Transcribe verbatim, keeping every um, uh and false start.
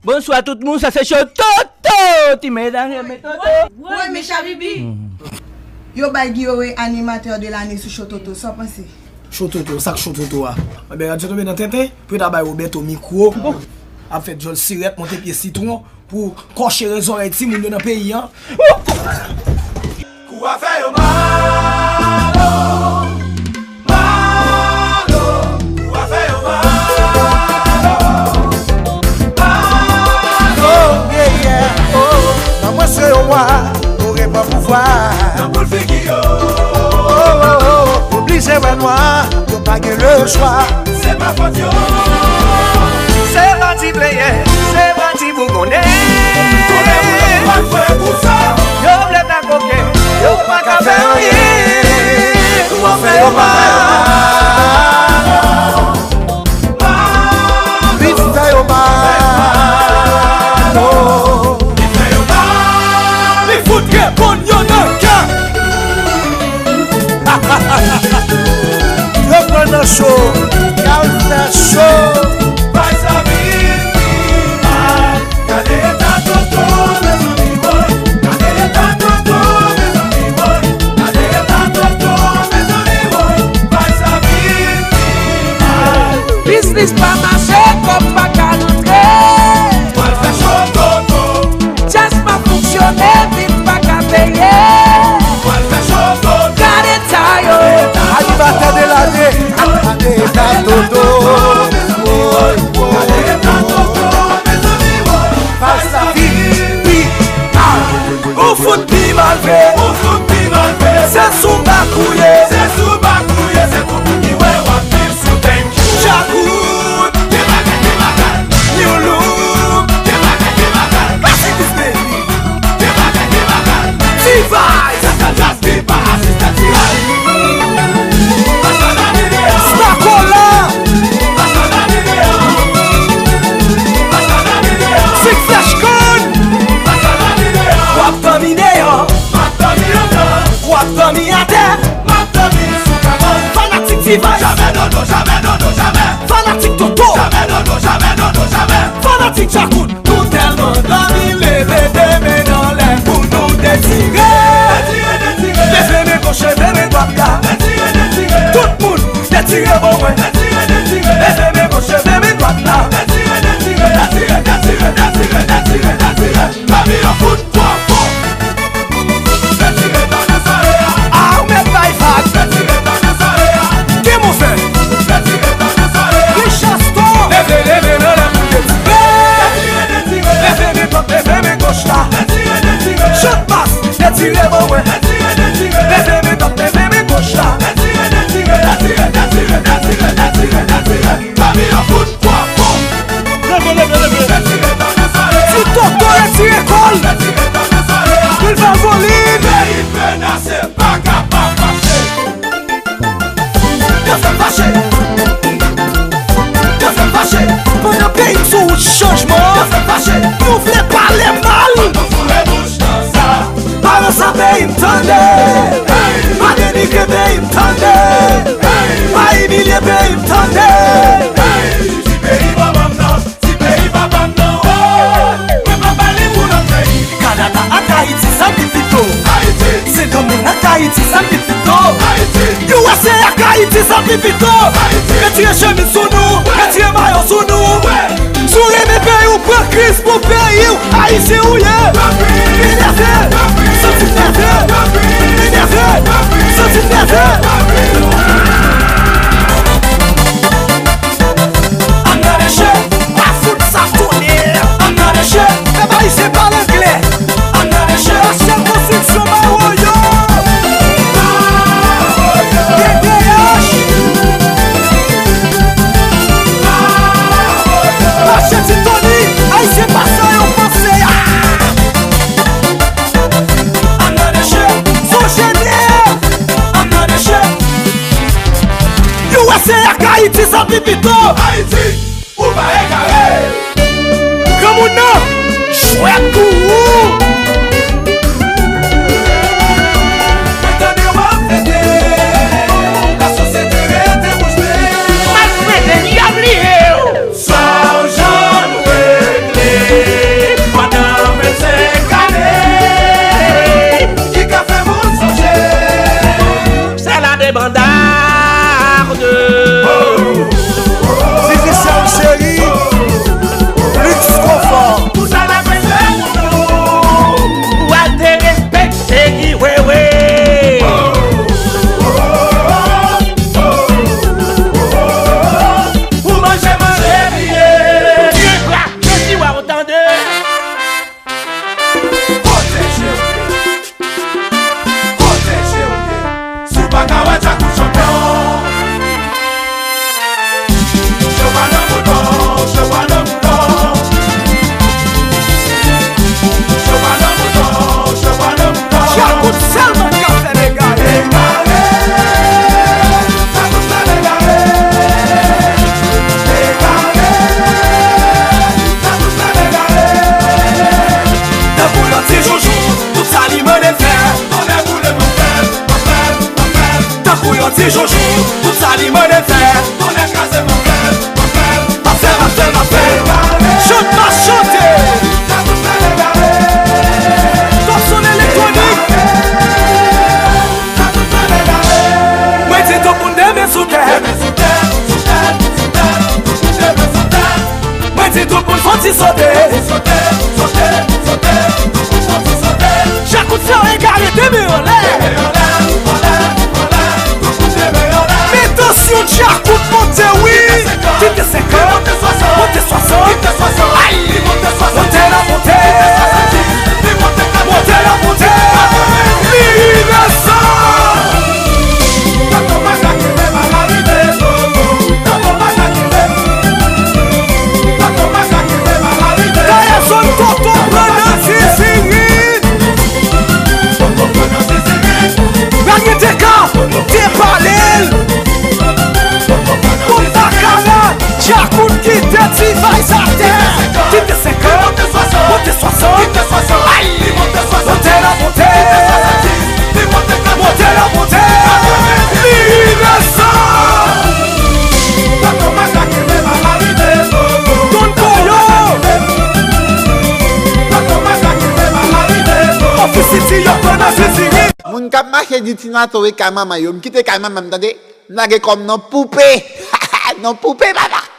Bonswa tout moun, sa se Show Toto, ti medam renmen Toto. Woy, men Chabibi. Yo bay Guillaume animatè de lane sou Show Toto, sa w panse? Show Toto, sa k Show Toto a? Anben, radyo tonbe nan tenten, pou yo ta bay Roberto mikwo, ap fè djòl sirèt, monte pye sitwon, pou kòche zòrèy timoun yo nan peyi an. Kou a fè yo mal, oh, mal, oh. Kou a fè yo mal, oh, mal, oh. Oh, yeah, yeah, oh. Nan mwen se yo wa, yo repran pouvwa. Nan boul figi yo. Oh, oh, oh. Oblije wè nwa, yo pa gen lechwa. Se pa fòt yo. Se pa ti pleyè, se pa ti bougonnen. Kounye a yo pa kwè pou sa. Yo vle ta koken, yo pa ka fè anyen. Kou a fè yo mal. Li fè yo mal, oh. Li fè yo mal. Li fout reponn yo nan kè. Yo pran nan cho, y al fè cho. Bay sa vin pi mal. Gade eta Toto, mezanmi, woy. Gade eta Toto, mezanmi, woy. Gade eta Toto, mezanmi, woy. Bagay sa vin pi mal. Biznis pa mache, kòb pa ka rantre. Pral fè cho Toto. Djaz pa fonksyone, bit pa ka peye. Pral fè cho Toto. Gade eta yo. Animatè de lane, gade eta Toto. Woy, woy, woy. Bagay sa vin pi mal. Ou fout pi mal vre. Ou fout pi mal vre. Se sou bak ou ye. Se sou bak ou ye. Se pou ki wè w ap viv sou tank. Djakout. Gen bagay, gen bagay. New look. Gen bagay, gen bagay. Baby. Gen bagay, gen bagay. T-Vice. Sa ka djaz ki pa asiste dirèk. Stakola. Six Flash Gun. W ap dòmi deyò. W ap dòmi atè. Fanatik T-Vice. Jamè dodo, jamè dodo, jamè. Fanatik Toto. Jamè dodo, jamè dodo, jamè. Fanatik Djakout. Nou tèlman dòmi, leve de men anlè pou nou detire. Leve men goch, leve men dwat la. Tout moun, detire bon mwen. Leve men goch, leve men dwat la. Dòmi an fout twò fò. Armée bay vag. Ki move? Richaston. Leve, leve, leve, leve. Leve men dwat, leve men goch la. Chante mas, detire bon mwen. Leve men dwat, leve men goch la. Dòmi an fout twò fò. Leve, leve, leve. Ti Toto retire kò l. Li fè volim. Peyi menase, pa ka pa fache. Yo fè m fache. Yo fè m fache. Pandan peyi m sou wout chanjman. Yo fè m fache. Nou vle pale mal. Pandan foure bouch nan sa. Balanse peyi m tande. Pa denigre peyi m tande. Pa imilye peyi m tande. Ti peyi manman m nan. Ti peyi papa m nan, oh, mwen pa ba li pou lòt peyi. Kanada ak Ayiti sa pi pito. Ayiti. Sendomeng ak Ayiti sa pi pito. Ayiti. U S A ak Ayiti sa pi pito. Ayiti. Retire chemiz sou nou, retire mayo sou nou. Si w renmen peyi w, pran kriz pou peyi w. Ayisyen ou ye? Vin nève, santi nève. Vin nève, santi nève. Another shit. Pa fout sa tonè. Another shit. Pèp ayisyen pale anglè. Another shit. Mache konstriksyon Mawoyo. D D H. Mache Ti Tony. Ayisyen pa sa yo panse a. Another shit. Sonje byen. Another shit. U S A ak Ayiti sa pi pito. Ayiti. Ou pa egare. Granmoun nan, jwèt pou ou. Mwen tande w ap fete, lasosyete rete bouch be. Maltrete, y a bliye w. Sa w janm vle. Jojo, tout sa li mande fè. Tonnè kraze m ap fè, m ap fè, m ap fè, m ap fè, m ap fè. Chante, m ap chante. Top son elektwonik. Mwen di tout moun demen sou tè. Mwen di tout moun fon ti sote. Djakout fè w egare, demen anlè. Men tansyon Djakout monte wi. Kite senkant, monte swasant. Ay! Monte la monte. Monte la monte. Li rive san. Kaya zòn Toto pran nan zizirit. Varyete ka, debale l. Bon bakala, Djakout kite T-Vice atè. Kite senkant, monte swasant. Ay! Monte la monte. Monte la monte. Li rive san. Don Koyo. Ofisi ti yo pran nan zizirit. Moun k ap mache di Ti Nato e kay manman yo. M kite kay manman m, tande. M lage kò m nan poupe. Nan poupe, papa.